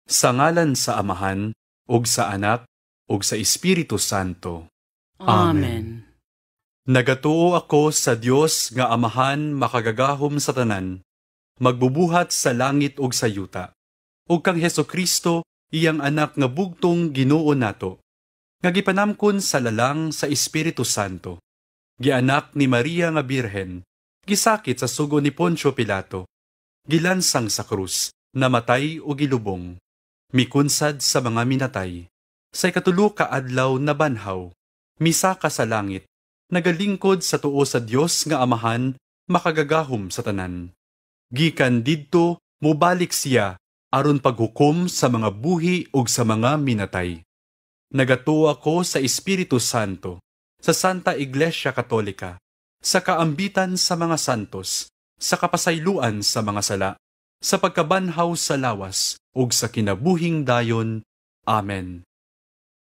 Sa ngalan sa Amahan, ug sa Anak, ug sa Espiritu Santo. Amen. Nagatuo ako sa Dios nga Amahan makagagahom sa tanan, magbubuhat sa langit ug sa yuta, ug kang Hesukristo, iyang anak nga bugtong Ginoo nato, nga gipanamkon sa lalang sa Espiritu Santo, gianak ni Maria nga Birhen, gisakit sa sugo ni Poncio Pilato, gilansang sa krus, namatay o gilubong, mikunsad sa mga minatay, sa ikatulo ka adlaw nabanhaw, misaka sa langit, nagalingkod sa tuo sa Dios nga Amahan makagagahom sa tanan. Gikan didto mobalik siya aron paghukom sa mga buhi ug sa mga minatay. Nagatuo ako sa Espiritu Santo, sa Santa Iglesia Katolika, sa kaambitan sa mga santos, sa kapasayloan sa mga sala, sa pagkabanhaw sa lawas ug sa kinabuhing dayon. Amen.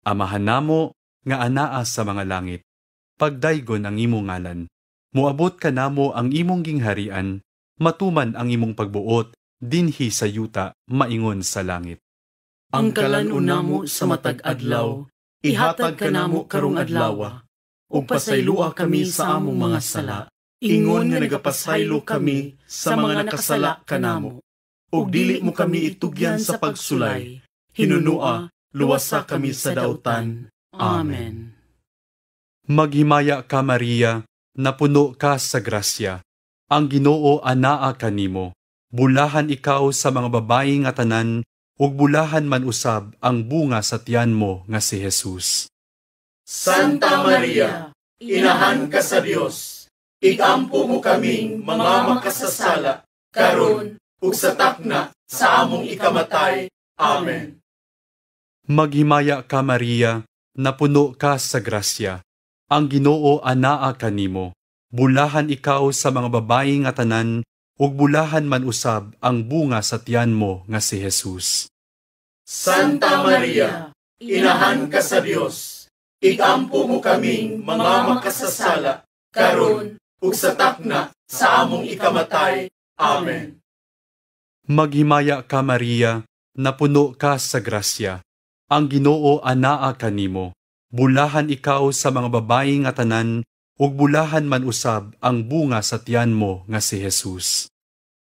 Amahan namo nga anaa sa mga langit, pagdaygon ang imong ngalan. Moabot kanamo ang imong gingharian, matuman ang imong pagbuot dinhi sa yuta maingon sa langit. Ang kalan-on namo sa matag adlaw, ihatag kanamo karong adlawa, ug pasayloa kami sa among mga sala, ingon nga nagapasaylo kami sa mga nakasala kanamo. Ug dili mo kami itugyan sa pagsulay, hinunua, luwasa kami sa dautan. Amen. Maghimaya ka, Maria, napuno ka sa grasya. Ang Ginoo anaa kanimo. Bulahan ikaw sa mga babayi nga tanan, ug bulahan man usab ang bunga sa tiyan mo nga si Jesus. Santa Maria, inahan ka sa Dios, igampo mo kaming mga makasasala, karon ug sa takna sa among ikamatay. Amen. Maghimaya ka, Maria, napuno ka sa grasya. Ang Ginoo anaa kanimo. Bulahan ikaw sa mga babayi nga tanan, ug bulahan man usab ang bunga sa tiyan mo nga si Jesus. Santa Maria, inahan ka sa Dios, igampo mo kaming mga makasasala, karon ug sa takna sa among ikamatay. Amen. Maghimaya ka, Maria, napuno ka sa grasya. Ang Ginoo anaa kanimo. Bulahan ikaw sa mga babayi nga tanan, ug bulahan man usab ang bunga sa tiyan mo nga si Jesus.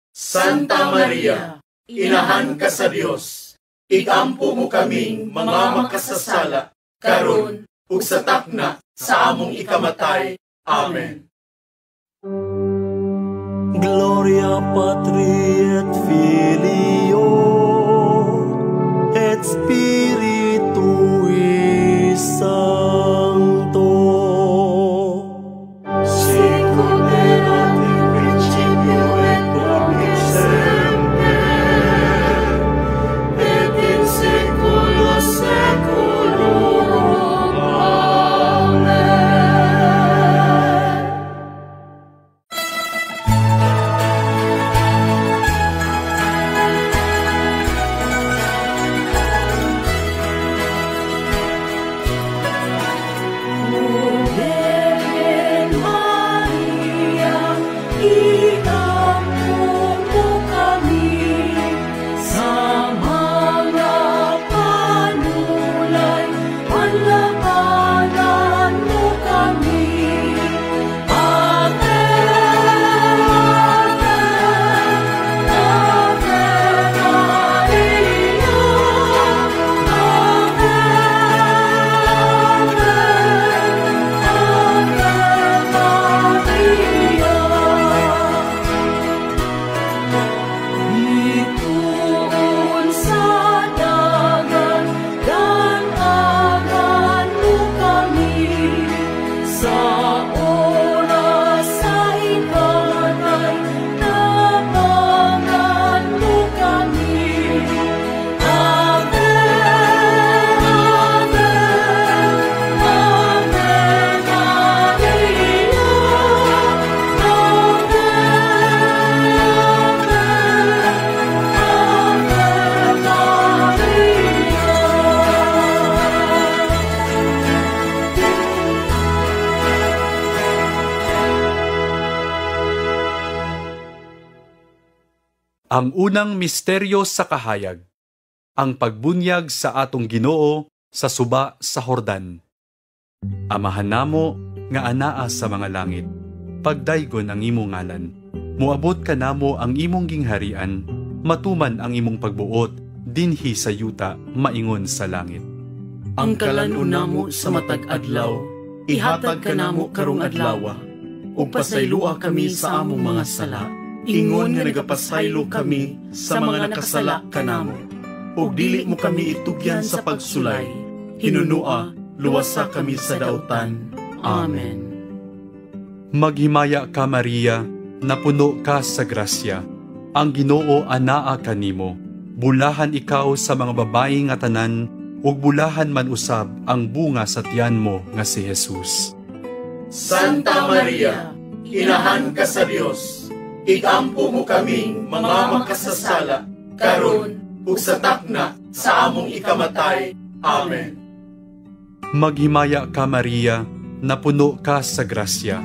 Santa Maria, inahan ka sa Dios, igampo mo kaming mga makasasala, karon ug sa takna sa among ikamatay. Amen. Gloria Patri et Filio et Spiritui Sancto. Sicut erat in principio et nunc et semper, et in saecula saeculorum. Amen. Ang unang misteryo sa kahayag. Ang pagbunyag sa atong Ginoo sa suba sa Hordan. Amahan namo nga anaa sa mga langit, pagdaygon ang imong ngalan. Moabot kanamo ang imong gingharian, matuman ang imong pagbuot dinhi sa yuta maingon sa langit. Ang kalan-on namo sa matag adlaw, ihatag kanamo karong adlawa, ug pasayloa kami sa among mga sala, ingon nga nagapasaylo kami sa mga nakasala kanamo. Ug dili mo kami itugyan sa pagsulay, hinunua luwasa kami sa dautan. Amen. Maghimaya ka, Maria, napuno ka sa grasya. Ang Ginoo anaa kanimo. Bulahan ikaw sa mga babayi nga tanan, ug bulahan man usab ang bunga sa tiyan mo nga si Jesus. Santa Maria, Inahan ka sa Dios, igampo mo kaming mga makasasala, karon ug sa takna sa among ikamatay. Amen. Maghimaya ka, Maria, napuno ka sa grasya.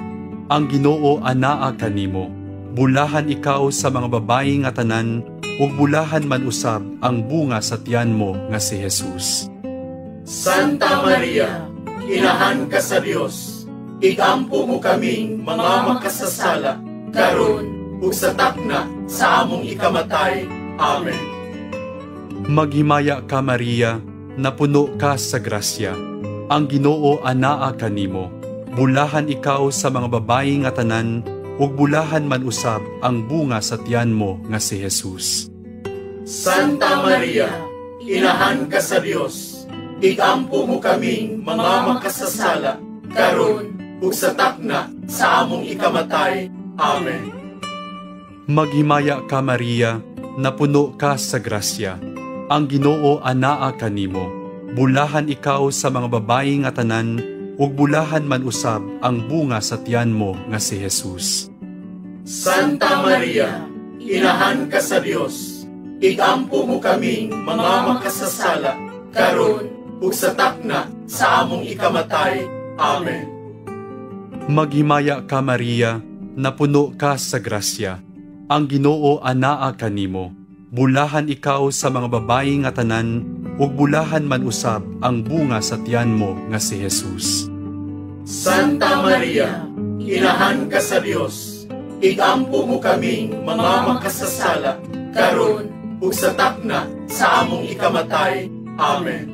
Ang Ginoo anaa kanimo. Bulahan ikaw sa mga babayi nga tanan, ug bulahan man usab ang bunga sa tiyan mo nga si Jesus. Santa Maria, Inahan ka sa Dios, igampo mo kaming mga makasasala, karon ug sa takna sa among ikamatay. Amen. Maghimaya ka, Maria, napuno ka sa grasya. Ang Ginoo anaa kanimo. Bulahan ikaw sa mga babayi nga tanan, ug bulahan man usab ang bunga sa tiyan mo nga si Jesus. Santa Maria, Inahan ka sa Dios, igampo mo kaming mga makasasala, karon ug sa takna sa among ikamatay. Amen. Maghimaya ka, Maria, napuno ka sa grasya. Ang Ginoo anaa kanimo. Bulahan ikaw sa mga babayi nga tanan, ug bulahan man usab ang bunga sa tiyan mo nga si Jesus. Santa Maria, Inahan ka sa Dios, igampo mo kaming mga makasasala, karon ug sa takna sa among ikamatay. Amen. Maghimaya ka, Maria, napuno ka sa grasya. Ang Ginoo anaa kanimo. Bulahan ikaw sa mga babayi nga tanan, ug bulahan man usab ang bunga sa tiyan mo nga si Jesus. Santa Maria, Inahan ka sa Dios, igampo mo kaming mga makasasala, karon ug sa takna sa among ikamatay. Amen.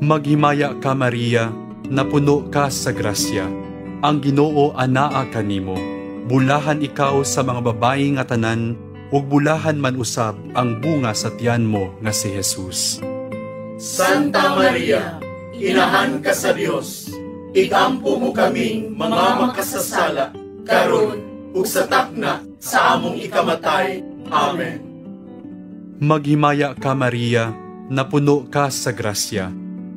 Maghimaya ka, Maria, napuno ka sa grasya. Ang Ginoo anaa kanimo. Bulahan ikaw sa mga babayi nga tanan, ug bulahan man usab ang bunga sa tiyan mo nga si Jesus. Santa Maria, Inahan ka sa Dios, igampo mo kaming mga makasasala, karon ug sa takna sa among ikamatay. Amen. Maghimaya ka, Maria, napuno ka sa grasya.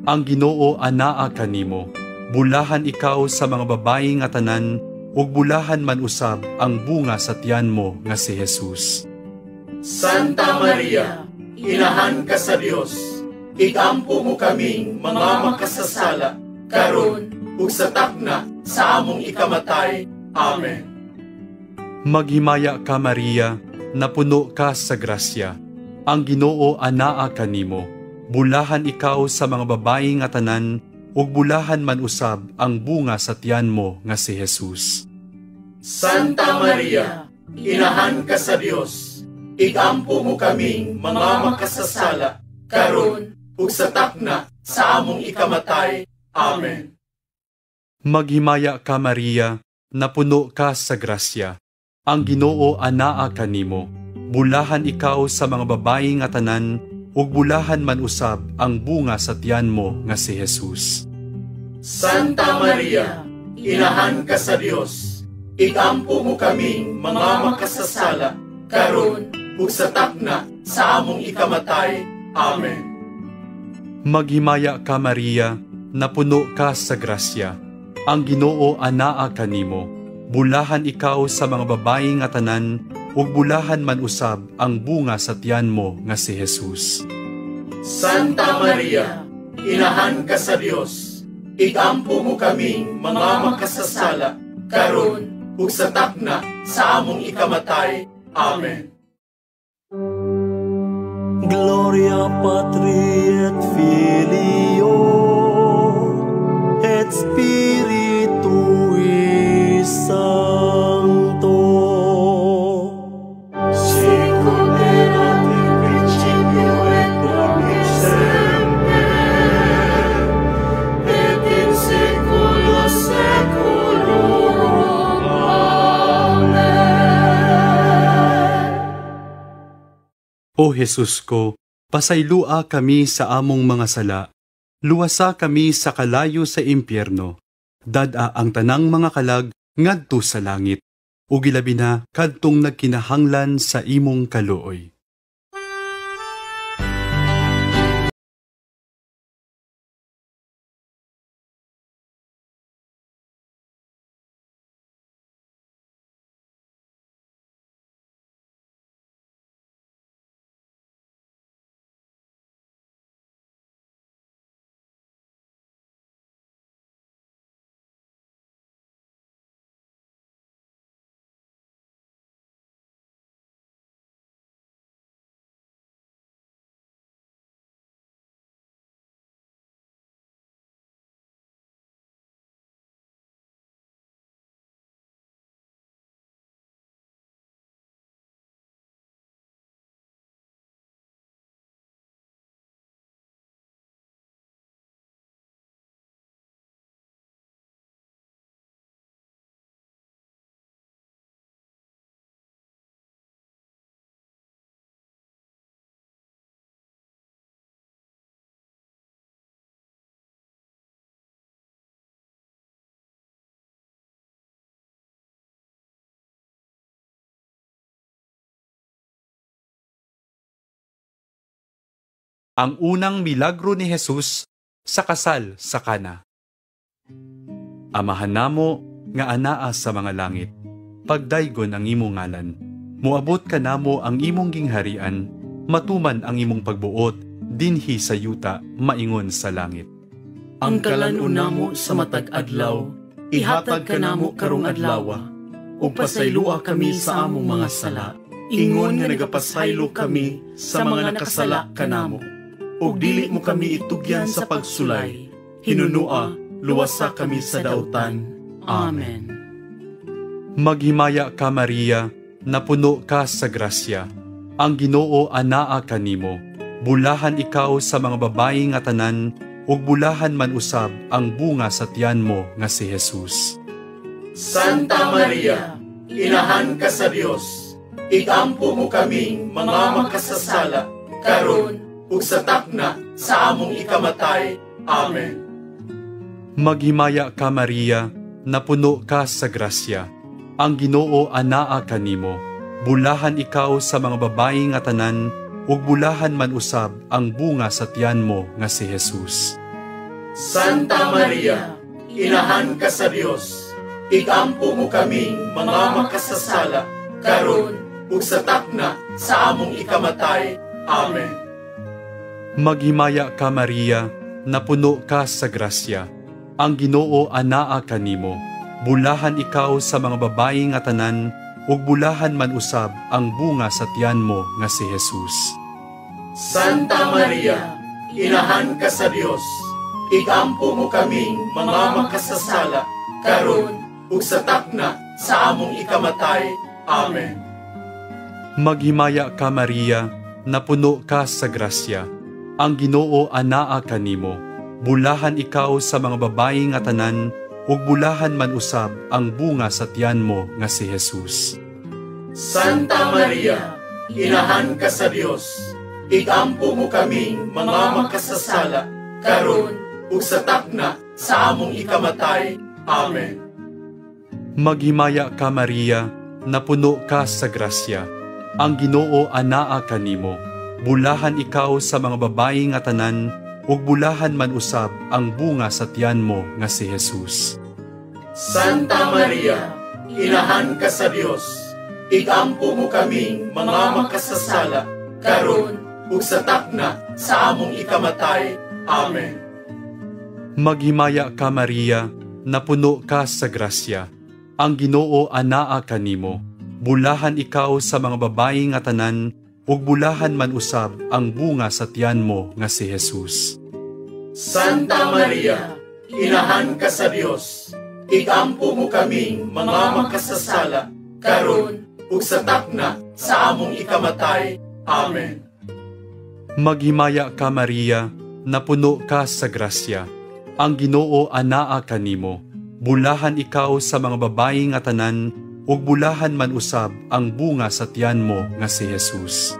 Ang Ginoo anaa kanimo. Bulahan ikaw sa mga babayi nga tanan, ug bulahan man usab ang bunga sa tiyan mo nga si Jesus. Santa Maria, Inahan ka sa Dios, igampo mo kaming mga makasasala, karon ug sa takna sa among ikamatay. Amen. Maghimaya ka, Maria, napuno ka sa grasya. Ang Ginoo anaa kanimo. Bulahan ikaw sa mga babayi nga tanan, ug bulahan man usab ang bunga sa tiyan mo nga si Jesus. Santa Maria, Inahan ka sa Dios, igampo mo kaming mga makasasala, karon ug sa takna sa among ikamatay. Amen. Maghimaya ka, Maria, napuno ka sa grasya. Ang Ginoo anaa kanimo. Bulahan ikaw sa mga babayi nga tanan, ug bulahan man usab ang bunga sa tiyan mo nga si Jesus. Santa Maria, Inahan ka sa Dios, igampo mo kaming mga makasasala, karon ug sa takna sa among ikamatay. Amen. Maghimaya ka, Maria, napuno ka sa grasya. Ang Ginoo anaa kanimo. Bulahan ikaw sa mga babayi nga tanan, ug bulahan man usab ang bunga sa tiyan mo nga si Jesus. Santa Maria, Inahan ka sa Dios, igampo mo kaming mga makasasala, karon ug sa takna sa among ikamatay. Amen. Gloria Gloria Patri et Filio et Spiritui Sancto. Sicut erat in principio et nunc et semper, et in saecula saeculorum. Amen. O Jesus ko, pasaylua kami sa among mga sala. Luwasa kami sa kalayo sa impyerno. Dad-a ang tanang mga kalag ngadto sa langit. Ug ilabi na kadtong nagkinahanglan sa imong kaluoy. Ang unang milagro ni Jesus sa kasal sa Kana. Amahan namo nga anaa sa mga langit, pagdaygon ang imong ngalan. Moabot kanamo ang imong gingharian, matuman ang imong pagbuot dinhi sa yuta maingon sa langit. Ang kalan-on namo sa matag adlaw, ihatag kanamo karong adlawa, ug pasaylua kami sa among mga sala, ingon nga nagapasaylo kami sa mga nakasala kanamo. Ug dili mo kami itugyan sa pagsulay, hinunua, luwasa kami sa dautan. Amen. Maghimaya ka, Maria, napuno ka sa grasya. Ang Ginoo anaa kanimo. Bulahan ikaw sa mga babayi nga tanan, ug bulahan man usab ang bunga sa tiyan mo nga si Jesus. Santa Maria, inahan ka sa Dios, igampo mo kaming mga makasasala, karon ug sa takna sa among ikamatay. Amen. Maghimaya ka, Maria, napuno ka sa grasya. Ang Ginoo anaa kanimo. Bulahan ikaw sa mga babayi nga tanan, ug bulahan man usab ang bunga sa tiyan mo nga si Jesus. Santa Maria, inahan ka sa Dios, igampo mo kaming mga makasasala, karon ug sa takna sa among ikamatay. Amen. Maghimaya ka, Maria, napuno ka sa grasya. Ang Ginoo anaa kanimo. Bulahan ikaw sa mga babayi nga tanan, ug bulahan man usab ang bunga sa tiyan mo nga si Jesus. Santa Maria, inahan ka sa Dios, igampo mo kaming mga makasasala, karon ug sa takna sa among ikamatay. Amen. Maghimaya ka, Maria, napuno ka sa grasya. Ang Ginoo anaa kanimo. Bulahan ikaw sa mga babayi nga tanan, ug bulahan man usab ang bunga sa tiyan mo nga si Jesus. Santa Maria, inahan ka sa Dios, igampo mo kaming mga makasasala, karon ug sa takna sa among ikamatay. Amen. Maghimaya ka, Maria, napuno ka sa grasya. Ang Ginoo anaa kanimo. Bulahan ikaw sa mga babayi nga tanan, ug bulahan man usab ang bunga sa tiyan mo nga si Jesus. Santa Maria, inahan ka sa Dios, igampo mo kaming mga makasasala, karon ug sa takna sa among ikamatay. Amen. Maghimaya ka, Maria, napuno ka sa grasya. Ang Ginoo anaa kanimo. Bulahan ikaw sa mga babayi nga tanan, ug bulahan man usab ang bunga sa tiyan mo nga si Jesus. Santa Maria, Inahan ka sa Dios, igampo mo kaming mga makasasala, karon ug sa takna sa among ikamatay. Amen. Maghimaya ka, Maria, napuno ka sa grasya. Ang Ginoo anaa kanimo. Bulahan ikaw sa mga babayi nga tanan, ug bulahan man usab ang bunga sa tiyan mo nga si Jesus.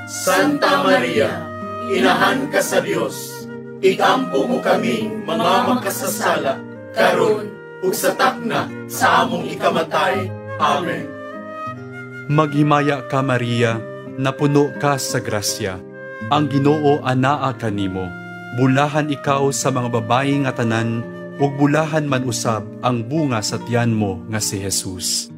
Santa Maria, Inahan ka sa Dios, igampo mo kaming mga makasasala, karon ug sa takna sa among ikamatay. Amen. Maghimaya ka, Maria, napuno ka sa grasya. Ang Ginoo anaa kanimo. Bulahan ikaw sa mga babayi nga tanan, ug bulahan man usab ang bunga sa tiyan mo nga si Jesus.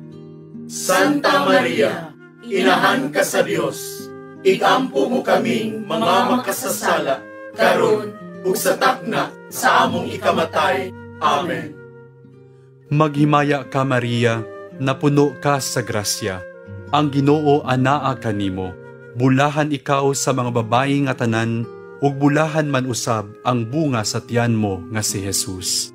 Santa Maria, Inahan ka sa Dios, igampo mo kaming mga makasasala, karon ug sa takna sa among ikamatay. Amen. Maghimaya ka, Maria, napuno ka sa grasya. Ang Ginoo anaa kanimo. Bulahan ikaw sa mga babayi nga tanan, ug bulahan man usab ang bunga sa tiyan mo nga si Jesus.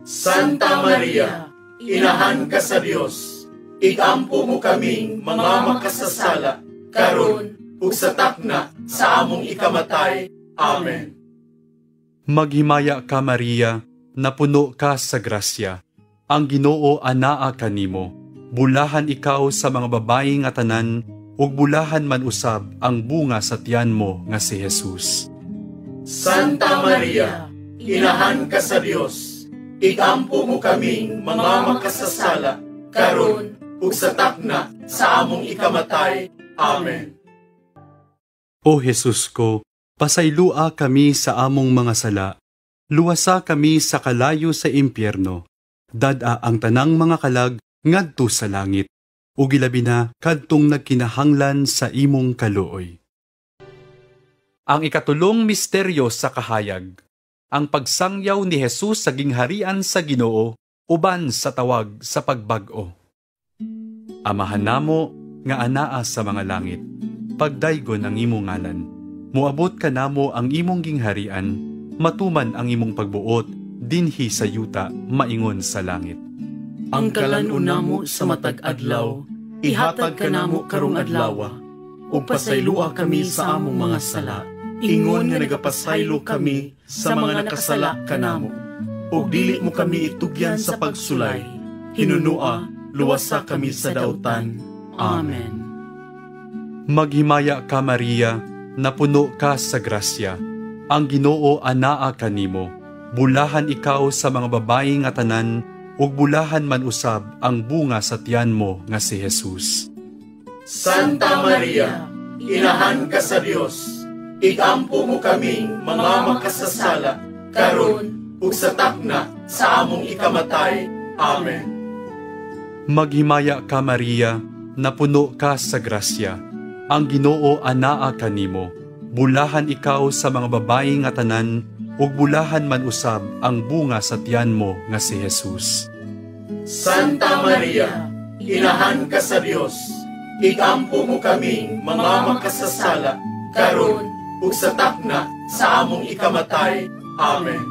Santa Maria, Inahan ka sa Dios, igampo mo kaming mga makasasala, karon ug sa takna sa among ikamatay. Amen. Maghimaya ka, Maria, napuno ka sa grasya. Ang Ginoo anaa kanimo. Bulahan ikaw sa mga babayi nga tanan, ug bulahan man usab ang bunga sa tiyan mo nga si Jesus. Santa Maria, Inahan ka sa Dios, igampo mo kaming mga makasasala, karon ug sa takna sa among ikamatay. Amen. O Jesus ko, pasaylua kami sa among mga sala. Luwasa kami sa kalayo sa impyerno. Dad-a ang tanang mga kalag ngadto sa langit, ug ilabi na kadtong nagkinahanglan sa imong kaluoy. Ang ikatulong misteryo sa kahayag, ang pagsangyaw ni Jesus sa gingharian sa Ginoo uban sa tawag sa pagbag-o. Amahan namo nga anaa sa mga langit, pagdaygon ang imong ngalan. Moabot kanamo ang imong gingharian, matuman ang imong pagbuot dinhi sa yuta maingon sa langit. Ang kalan-on namo sa matag adlaw, ihatag kanamo karong adlawa, ug pasaylua kami sa among mga sala, ingon nga nagapasaylo kami sa mga nakasala kanamo. Ug dili mo kami itugyan sa pagsulay, hinunua luwasa kami sa dautan. Amen. Maghimaya ka, Maria, napuno ka sa grasya. Ang Ginoo anaa kanimo. Bulahan ikaw sa mga babayi nga tanan, ug bulahan man usab ang bunga sa tiyan mo nga si Jesus. Santa Maria, Inahan ka sa Dios, igampo mo kaming mga makasasala, karon ug sa takna sa among ikamatay. Amen. Maghimaya ka, Maria, napuno ka sa grasya. Ang Ginoo anaa kanimo. Bulahan ikaw sa mga babayi nga tanan, ug bulahan man usab ang bunga sa tiyan mo nga si Jesus. Santa Maria, Inahan ka sa Dios, igampo mo kaming mga makasasala, karon ug sa takna sa among ikamatay. Amen.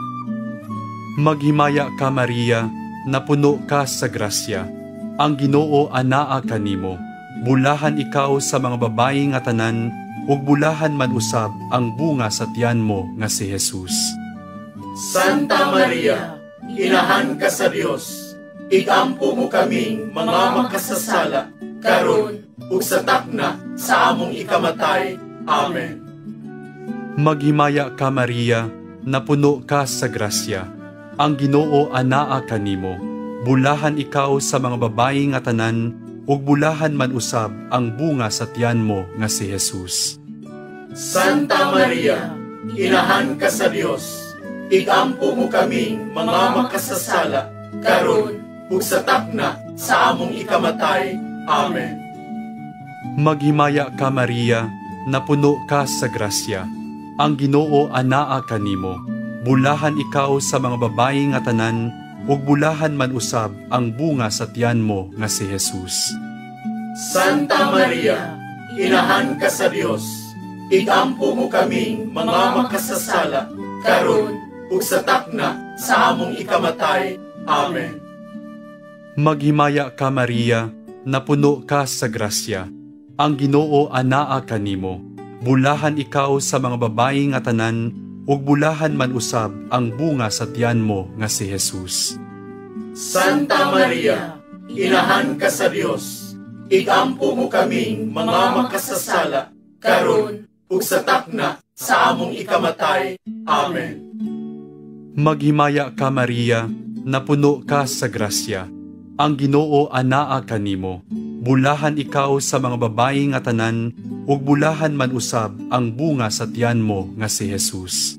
Maghimaya ka, Maria, napuno ka sa grasya. Ang Ginoo anaa kanimo. Bulahan ikaw sa mga babayi nga tanan, ug bulahan man usab ang bunga sa tiyan mo nga si Jesus. Santa Maria, Inahan ka sa Dios, igampo mo kaming mga makasasala, karon ug sa takna sa among ikamatay. Amen. Maghimaya ka, Maria, napuno ka sa grasya. Ang Ginoo anaa kanimo. Bulahan ikaw sa mga babayi nga tanan, ug bulahan man usab ang bunga sa tiyan mo nga si Jesus. Santa Maria, Inahan ka sa Dios, igampo mo kaming mga makasasala, karon ug sa takna sa among ikamatay. Amen. Maghimaya ka, Maria, napuno ka sa grasya. Ang Ginoo anaa kanimo. Bulahan ikaw sa mga babayi nga tanan, ug bulahan man usab ang bunga sa tiyan mo nga si Jesus. Santa Maria, Inahan ka sa Dios, igampo mo kaming mga makasasala, karon ug sa takna sa among ikamatay. Amen. Maghimaya ka, Maria, napuno ka sa grasya. Ang Ginoo anaa kanimo. Bulahan ikaw sa mga babayi nga tanan, ug bulahan man usab ang bunga sa tiyan mo nga si Jesus. Santa Maria, Inahan ka sa Dios, igampo mo kaming mga makasasala, karon ug sa takna sa among ikamatay. Amen. Maghimaya ka, Maria, napuno ka sa grasya. Ang Ginoo anaa kanimo. Bulahan ikaw sa mga babayi nga tanan, ug bulahan man usab ang bunga sa tiyan mo nga si Jesus.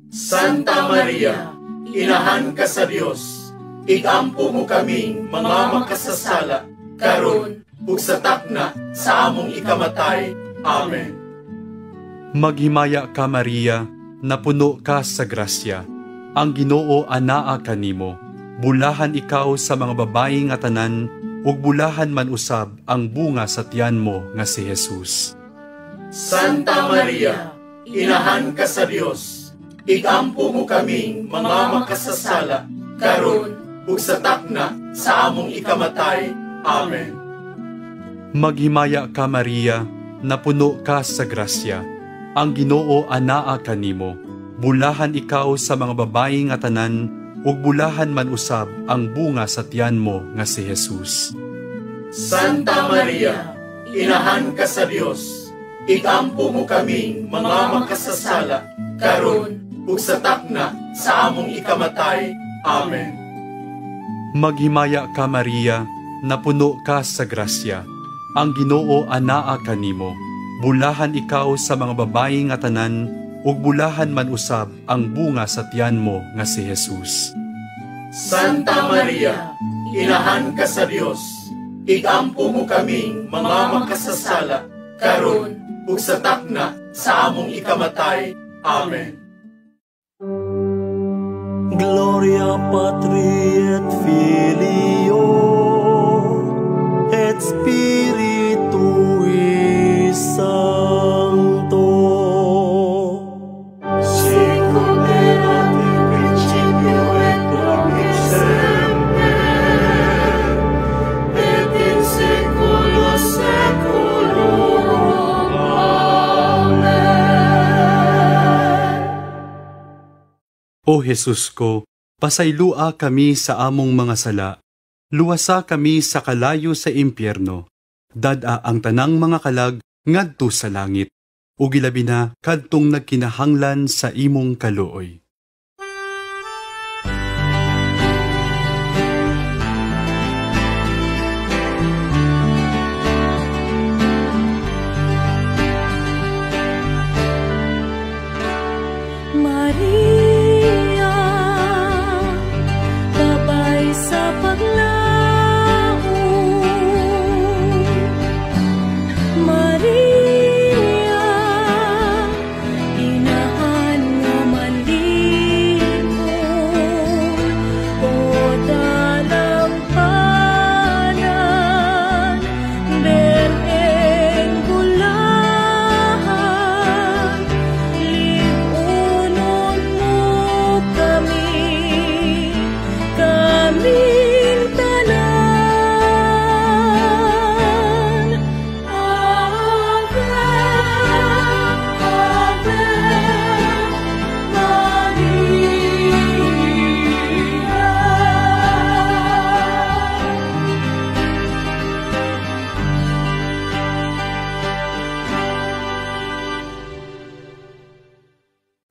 Santa Maria, Inahan ka sa Dios, igampo mo kaming mga makasasala, karon ug sa takna sa among ikamatay. Amen. Maghimaya ka, Maria, napuno ka sa grasya. Ang Ginoo anaa kanimo. Bulahan ikaw sa mga babayi nga tanan, ug bulahan man usab ang bunga sa tiyan mo nga si Jesus. Santa Maria, Inahan ka sa Dios, igampo mo kaming mga makasasala, karon ug sa takna sa among ikamatay. Amen. Maghimaya ka, Maria, napuno ka sa grasya. Ang Ginoo anaa kanimo. Bulahan ikaw sa mga babayi nga tanan, ug bulahan man usab ang bunga sa tiyan mo nga si Jesus. Santa Maria, Inahan ka sa Dios, igampo mo kaming mga makasasala, karon ug sa takna sa among ikamatay. Amen. Maghimaya ka, Maria, napuno ka sa grasya. Ang Ginoo anaa kanimo. Bulahan ikaw sa mga babayi nga tanan, ug bulahan man usab ang bunga sa tiyan mo nga si Jesus. Santa Maria, Inahan ka sa Dios, igampo mo kaming mga makasasala, karon ug sa takna sa among ikamatay. Amen. Gloria Patri et Filio et Spiritui Sancto. Sicut erat in principio et nunc et semper, et in saeculo saeculorum. Amen. O Jesus ko, pasaylua kami sa among mga sala. Luwasa kami sa kalayo sa impyerno. Dad-a ang tanang mga kalag ngadto sa langit. Ug ilabi na kadtong nagkinahanglan sa imong kaluoy. Maria, babay sa paglaom. Maria, inahan nga malimon, o dalampanan, bereng gulahan, libunon mo kami, kaming tanan. Ave, Ave Maria.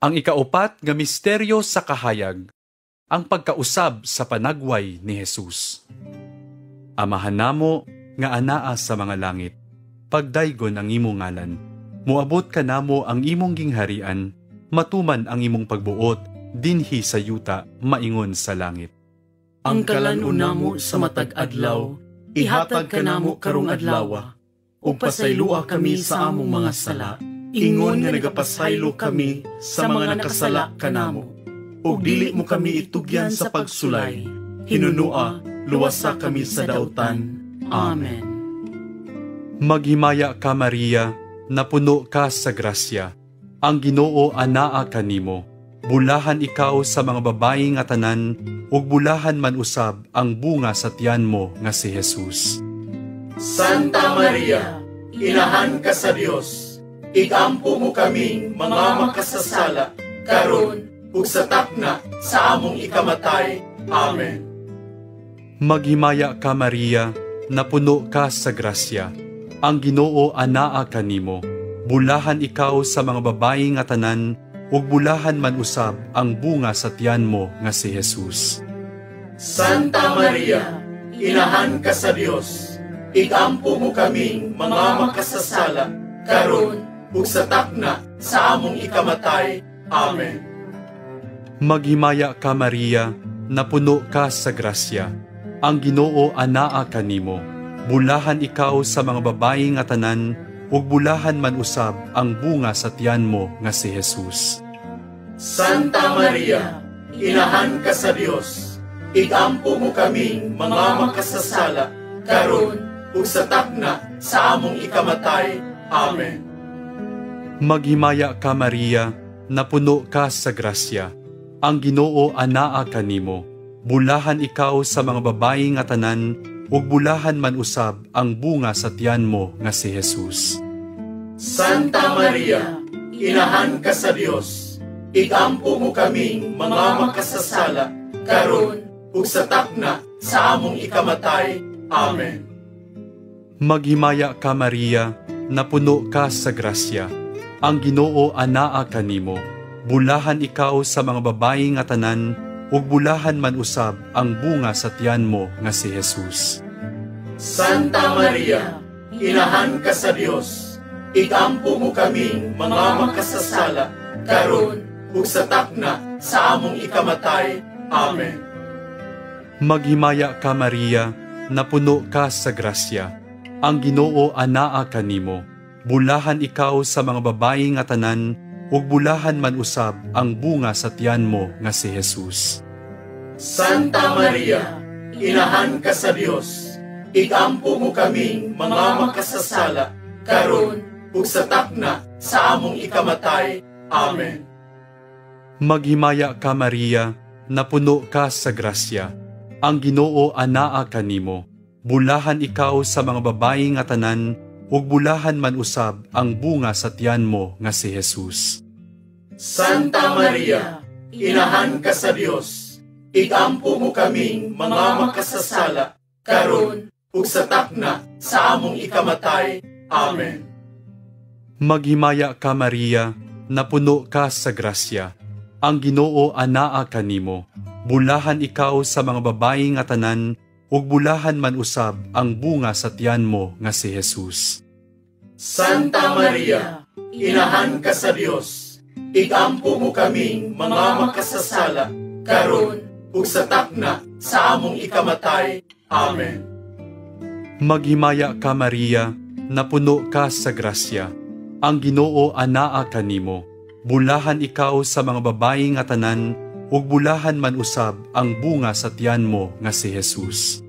Ang ikaupat nga misteryo sa kahayag, ang pagkausab sa panagway ni Jesus. Amahan namo nga anaa sa mga langit, pagdaygon ang imong ngalan. Moabot kanamo ang imong gingharian, matuman ang imong pagbuot dinhi sa yuta maingon sa langit. Ang kalan-on namo sa matag adlaw, ihatag kanamo karong adlawa, ug pasaylua kami sa among mga sala, ingon nga nagapasaylo kami sa mga nakasala kanamo. Ug dili mo kami itugyan sa pagsulay, hinunua, luwasa kami sa dautan. Amen. Maghimaya ka, Maria, napuno ka sa grasya. Ang Ginoo anaa kanimo. Bulahan ikaw sa mga babayi nga tanan, ug bulahan man usab ang bunga sa tiyan mo nga si Jesus. Santa Maria, Inahan ka sa Dios, igampo mo kaming mga makasasala, karon ug sa takna sa among ikamatay. Amen. Maghimaya ka, Maria, napuno ka sa grasya. Ang Ginoo anaa kanimo. Bulahan ikaw sa mga babayi nga tanan, ug bulahan man usab ang bunga sa tiyan mo nga si Jesus. Santa Maria, Inahan ka sa Dios, igampo mo kaming mga makasasala, karon ug sa takna sa among ikamatay. Amen. Maghimaya ka, Maria, napuno ka sa grasya. Ang Ginoo anaa kanimo. Bulahan ikaw sa mga babayi nga tanan, ug bulahan man usab ang bunga sa tiyan mo nga si Jesus. Santa Maria, Inahan ka sa Dios, igampo mo kaming mga makasasala, karon ug sa takna sa among ikamatay. Amen. Maghimaya ka, Maria, napuno ka sa grasya. Ang Ginoo anaa kanimo. Bulahan ikaw sa mga babayi nga tanan, ug bulahan man usab ang bunga sa tiyan mo nga si Jesus. Santa Maria, Inahan ka sa Dios, igampo mo kaming mga makasasala, karon ug sa takna sa among ikamatay. Amen. Maghimaya ka, Maria, napuno ka sa grasya. Ang Ginoo anaa kanimo. Bulahan ikaw sa mga babayi nga tanan, ug bulahan man usab ang bunga sa tiyan mo nga si Jesus. Santa Maria, Inahan ka sa Dios, igampo mo kaming mga makasasala, karon ug sa takna sa among ikamatay. Amen. Maghimaya ka, Maria, napuno ka sa grasya. Ang Ginoo anaa kanimo. Bulahan ikaw sa mga babayi nga tanan, ug bulahan man usab ang bunga sa tiyan mo nga si Jesus. Santa Maria, Inahan ka sa Dios, igampo mo kaming mga makasasala, karon ug sa takna sa among ikamatay. Amen. Maghimaya ka, Maria, napuno ka sa grasya. Ang Ginoo anaa kanimo. Bulahan ikaw sa mga babayi nga tanan, ug bulahan man usab ang bunga sa tiyan mo nga si Jesus. Santa Maria, Inahan ka sa Dios, igampo mo kaming mga makasasala, karon ug sa takna sa among ikamatay. Amen. Maghimaya ka, Maria, napuno ka sa grasya. Ang Ginoo anaa kanimo. Bulahan ikaw sa mga babayi nga tanan, ug bulahan man usab ang bunga sa tiyan mo nga si Jesus. Santa Maria, Inahan ka sa Dios, igampo mo kaming mga makasasala, karon ug sa takna sa among ikamatay. Amen. Maghimaya ka, Maria, napuno ka sa grasya. Ang Ginoo anaa kanimo. Bulahan ikaw sa mga babayi nga tanan, ug bulahan man usab ang bunga sa tiyan mo nga si Jesus.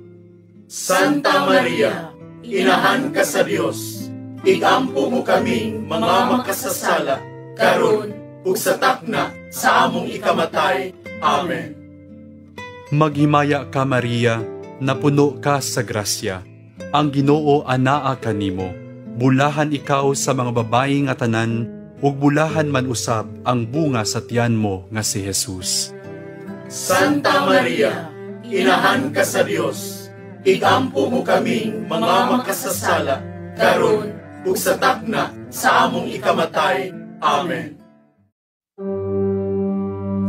Santa Maria, Inahan ka sa Dios, igampo mo kaming mga makasasala, karon ug sa takna sa among ikamatay. Amen. Maghimaya ka, Maria, napuno ka sa grasya. Ang Ginoo anaa kanimo. Bulahan ikaw sa mga babayi nga tanan, ug bulahan man usab ang bunga sa tiyan mo nga si Jesus. Santa Maria, Inahan ka sa Dios, igampo mo kaming mga makasasala, karon ug sa takna sa among ikamatay. Amen.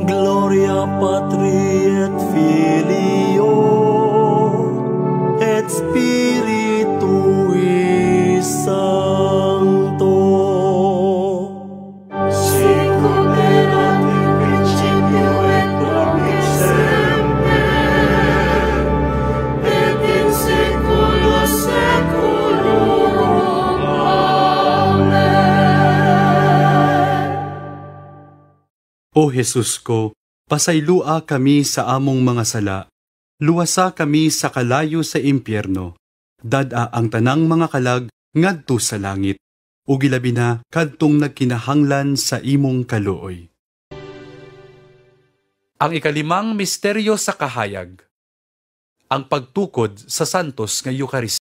Gloria Patri et Filio et Spiritui Sancto. Sicut erat in principio et nunc et semper, et in saecula saeculorum. Amen. O Jesus ko, pasaylua kami sa among mga sala. Luwasa kami sa kalayo sa impyerno. Dad-a ang tanang mga kalag, ngadto sa langit, ug ilabi na kadtong nagkinahanglan sa imong kaluoy. Ang ikalimang misteryo sa kahayag, ang pagtukod sa Santos nga Eucharistia.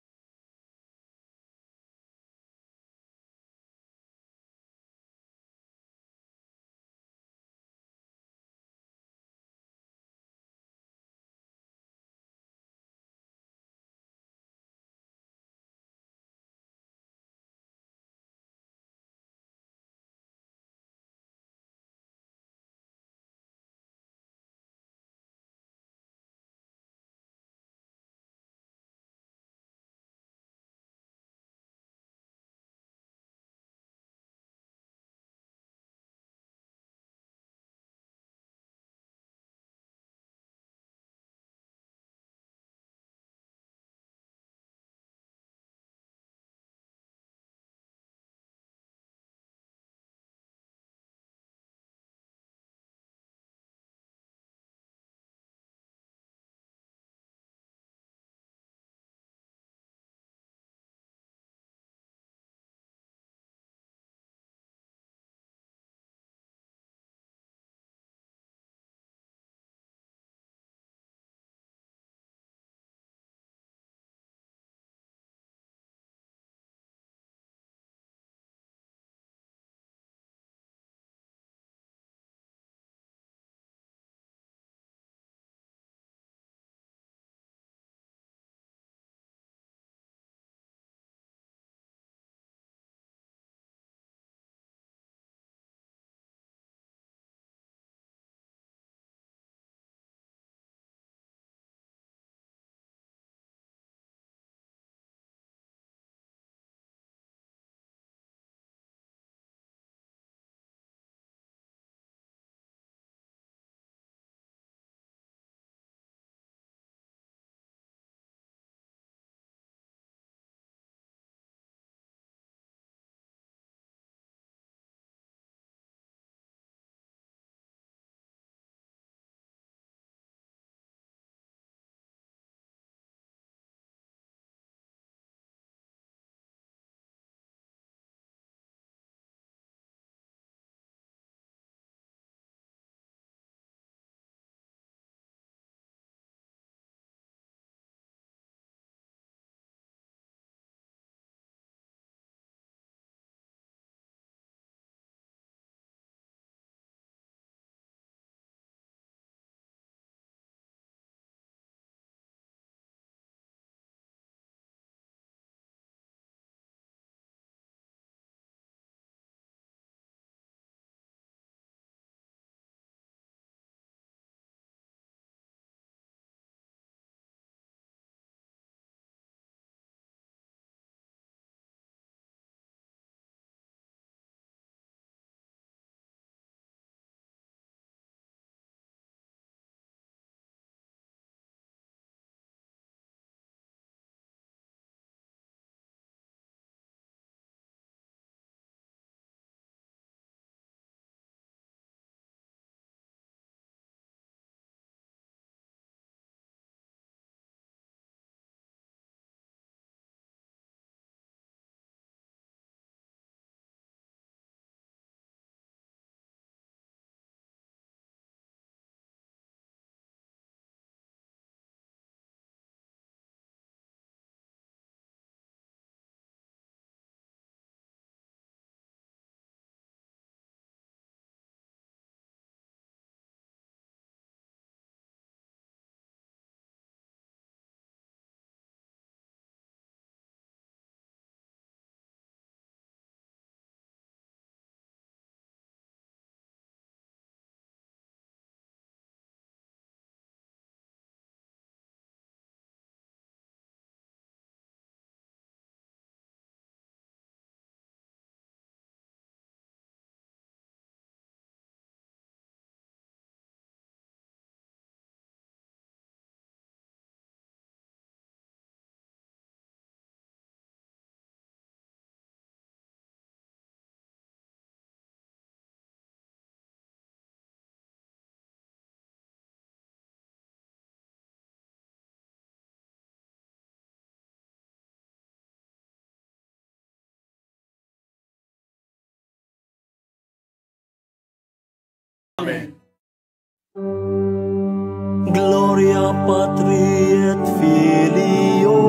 Gloria Patri et Filio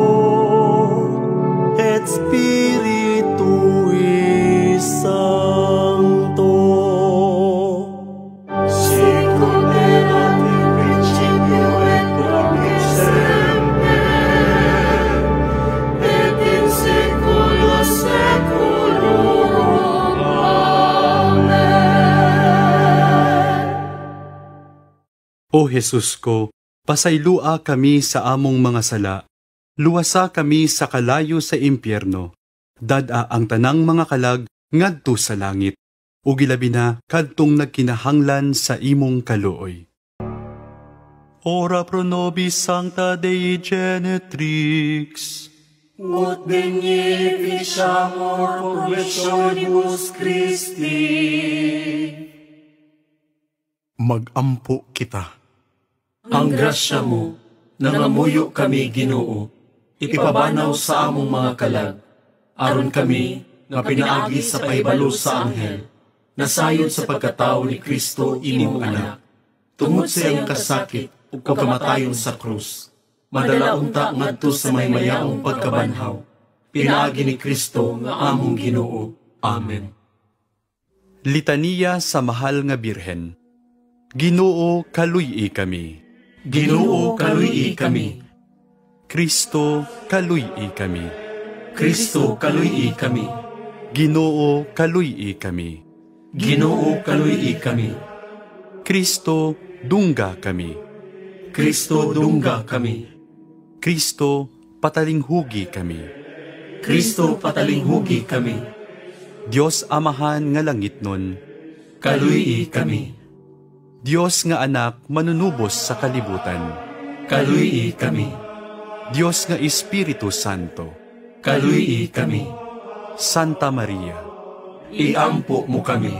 et Spiritui Sancto. Sicut erat in principio et nunc et semper et in saecula saeculorum. Amen. O Jesus ko, pasaylua kami sa among mga sala. Luwasa kami sa kalayo sa impyerno. Dad-a ang tanang mga kalag ngadto sa langit. Ug ilabi na kadtong nagkinahanglan sa imong kaluoy. Ora pro nobis sancta Dei genetrix. Ut digni ficiamur promissionibus Christi. Magampo kita. Ang grasya mo, nangamuyo kami, Ginoo, ipabanaw sa among mga kalag, aron kami, nga pinaagi sa pahibalo sa anghel, nasayod sa pagkatao ni Kristo imong anak, tungod sa iyang kasakit ug kamatayon sa krus, madala unta ngadto sa mahimayaong pagkabanhaw, pinaagi ni Kristo nga among Ginoo. Amen. Litaniya sa Mahal nga Birhen. Ginoo, kaluy-i kami. Ginoo, kaluy-i kami. Kristo, kaluy-i kami. Kristo, kaluy-i kami. Ginoo, kaluy-i kami. Ginoo, kaluy-i kami. Kristo, dungga kami. Kristo, dungga kami. Kristo, patalinghugi kami. Kristo, patalinghugi kami. Dios Amahan nga langitnon, kaluy-i kami. Dios nga Anak manunubos sa kalibutan, kaluy-i kami. Dios nga Espiritu Santo, kaluy-i kami. Santa Maria, iampo mo kami.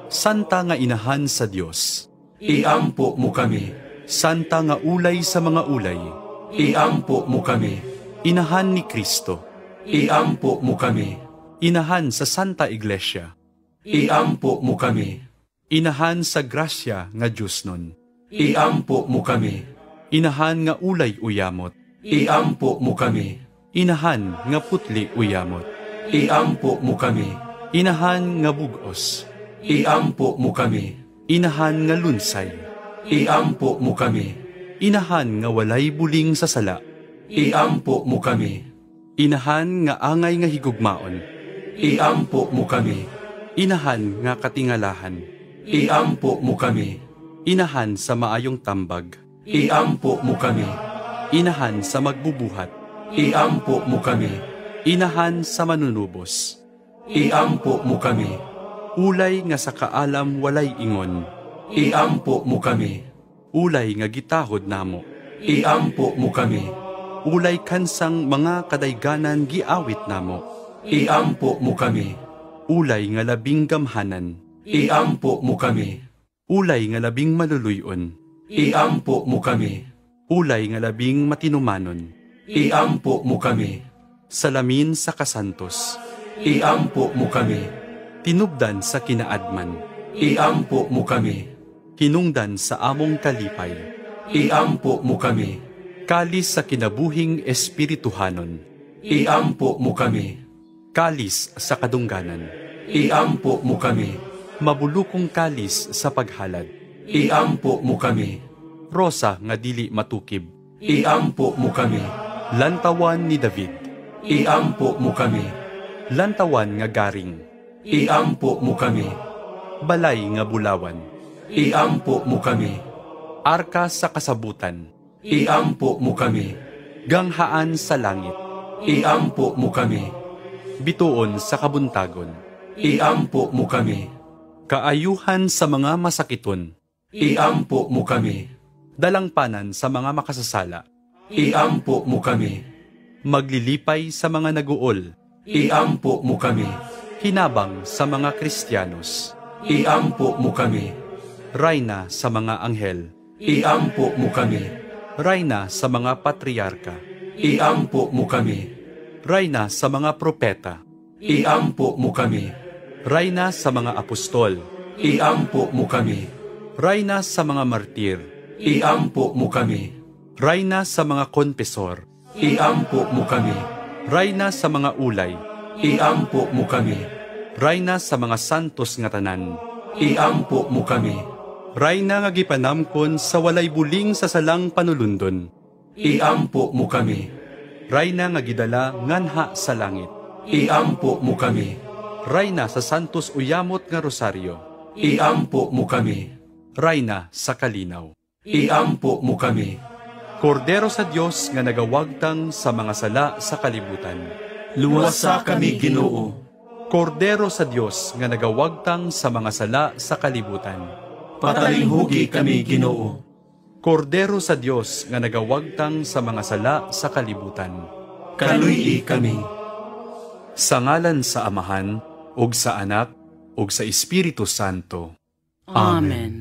Santa nga Inahan sa Dios, iampo mo kami. Santa nga ulay sa mga ulay, iampo mo kami. Inahan ni Kristo, iampo mo kami. Inahan sa Santa Iglesia, iampo mo kami. Inahan sa grasya nga Diyos nun, iampo mo kami. Inahan nga ulay uyamot, iampo mo kami. Inahan nga putli uyamot, iampo mo kami. Inahan nga bugos, iampo mo kami. Inahan nga lunsay, iampo mo kami. Inahan nga walay buling sa sala, iampo mo kami. Inahan nga angay nga higugmaon, iampo mo kami. Inahan nga katingalahan, iampo mo kami. Inahan sa maayong tambag, iampo mo kami. Inahan sa magbubuhat, iampo mo kami. Inahan sa manunubos, iampo mo kami. Ulay nga sa kaalam walay ingon, iampo mo kami. Ulay nga gitahod namo, iampo mo kami. Ulay kansang mga kadayganan giawit namo, iampo mo kami. Ulay nga labing gamhanan, iampo mo kami. Ulay nga labing maluluyon, iampo mo kami. Ulay nga labing matinumanon, iampo mo kami. Salamin sa kasantos, iampo mo kami. Tinubdan sa kinaadman, iampo mo kami. Hinungdan sa among kalipay, iampo mo kami. Kalis sa kinabuhing espirituhanon, iampo mo kami. Kalis sa kadungganan, iampo mo kami. Mabulukong kalis sa paghalad, iampo mo kami. Rosa nga dili matukib, iampo mo kami. Lantawan ni David, iampo mo kami. Lantawan nga garing, iampo mo kami. Balay nga bulawan, iampo mo kami. Arka sa kasabutan, iampo mo kami. Ganghaan sa langit, iampo mo kami. Bituon sa kabuntagon, iampo mo kami. Kaayuhan sa mga masakiton, iampo mo kami. Dalangpanan sa mga makasasala, iampo mo kami. Maglilipay sa mga naguol, iampo mo kami. Hinabang sa mga Kristiyanos, iampo mo kami. Rayna sa mga anghel, iampo mo kami. Rayna sa mga patriarka, iampo mo kami. Rayna sa mga propeta, iampo mo kami. Rayna sa mga apostol, iampo mo kami. Rayna sa mga martir, iampo mo kami. Rayna sa mga konfesor, Iampo mo kami. Rayna sa mga ulay, Iampo mo kami. Rayna sa mga santos nga tanan, Iampo mo kami. Rayna nga gipanamkon sa walay buling sa salang panulundon, Iampo mo kami. Rayna nga gidala nganha sa langit, Iampo mo kami. Rayna sa santos uyamot nga rosaryo, Iampo mo kami. Rayna sa kalinaw. Iampo mo kami. Kordero sa Dios nga nagawagtang sa mga sala sa kalibutan. Luwasa kami, Ginoo. Kordero sa Dios nga nagawagtang sa mga sala sa kalibutan. Patalinghugi kami, Ginoo. Kordero sa Dios nga nagawagtang sa mga sala sa kalibutan. Kaluy-i kami. Sa ngalan sa Amahan ug sa Anak ug sa Espiritu Santo. Amen.